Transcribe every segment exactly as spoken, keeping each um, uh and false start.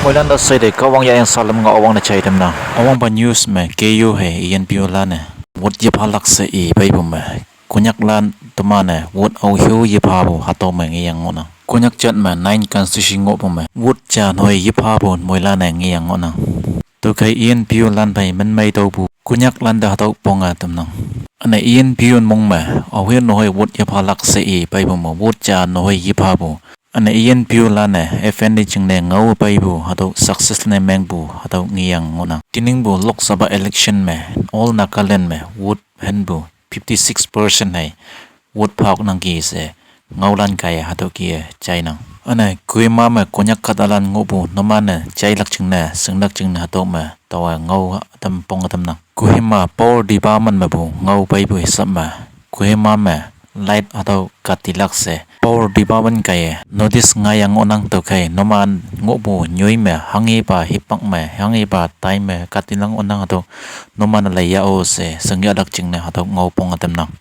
Moilan da seide Kahwang yayang salam ngao awang ne jai tamnang. Awangpa news me keyo hei E N P O lan-e vote yephalak she i peipu me, Konyaklan teman-e vote aoheo yephapu hatüo me ngeyang ngohnang. Konyak jat me nine constituency ngohpu me vote ja noi yephapu moilan-e ngeyang ngohnang. Tüokhei E N P O lan phei minmei tüopu Konyaklante hatüo ponge tamnang. Üne E N P O mong me aoheo nehoi vote yephalak she i peipu me vote ja nehoi yephapu, üne E N P O lan-e F N D jingne ngao peipu hatüo success ne mengpu hatüo ngeyang ngohnang. Teningpu Lok Sabha election me all Nagaland me vote henpu fifty-six percent hei vote phaknangki she ngaolan kaiye hatüo kih-e jainang. Üne Kohima me Konyak kahtalan ngohpu numan-e jailak jingne shinglak jingne hatüo me taowe ngao ütam ponge tamnang. Kohima Power Department mepu ngao peipu hisap me, Kohima me light hatüo katilak she Power Department kaiye notice ngayang ngohnang. Tüokhei numan ngohpu nyoi me hanghepa hipak me hanghepa tai me katilang ngohnang, hatüo numan-e lei yah-o she shingyahlak jingne hatüo ngao ponge tamnang.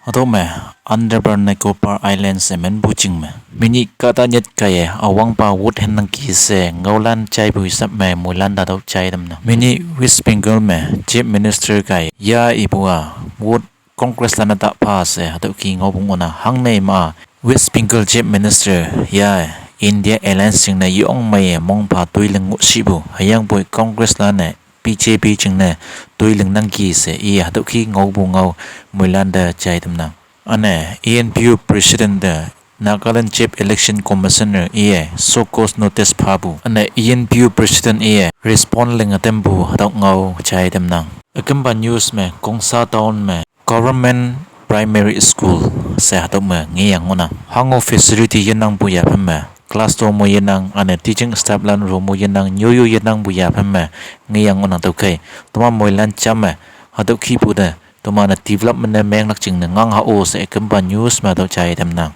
Hatüo me Andaman Nicobar Islands she minpu jing me menyih kahta nyit kaiye üwangpa vote hennangki she ngaolan jaipu hisap me moilan hatüo jai tamnang. Menyih West Bengal me Chief Minister kaiye ya ipu-a vote Congress lan-e ta pha she hatüo kih ngaopu ngohnang. Hangne ma West Bengal Chief Minister ya India Alliance jingne yong meiye mongpha toiling ngoh shipu, hüyangpoi Congress lan-e B J P jingne toiling nangki she i hatüo kih ngaopu ngao moilan te jai tamnang. Üne E N P O President te Nagaland Chief Election Commissioner iye show cause notice phapu, üne E N P O President iye respond linge tampu hatüo ngao jai tamnang. Ükempa news me Kongsa Town me Government Primary School she hatüo me ngeyang ngohnang. Hango facility yenangpu yaphen me class to mo yenang, üne teaching staff lan room mo yenang, nyoyo yenangpu yaphen me ngeyang ngohnang. Tüokhei teman moilan jam me hatüo kihpu te teman-e development ne menglak jingne ngang ha-o she ükempa news me hatüo jai tamnang.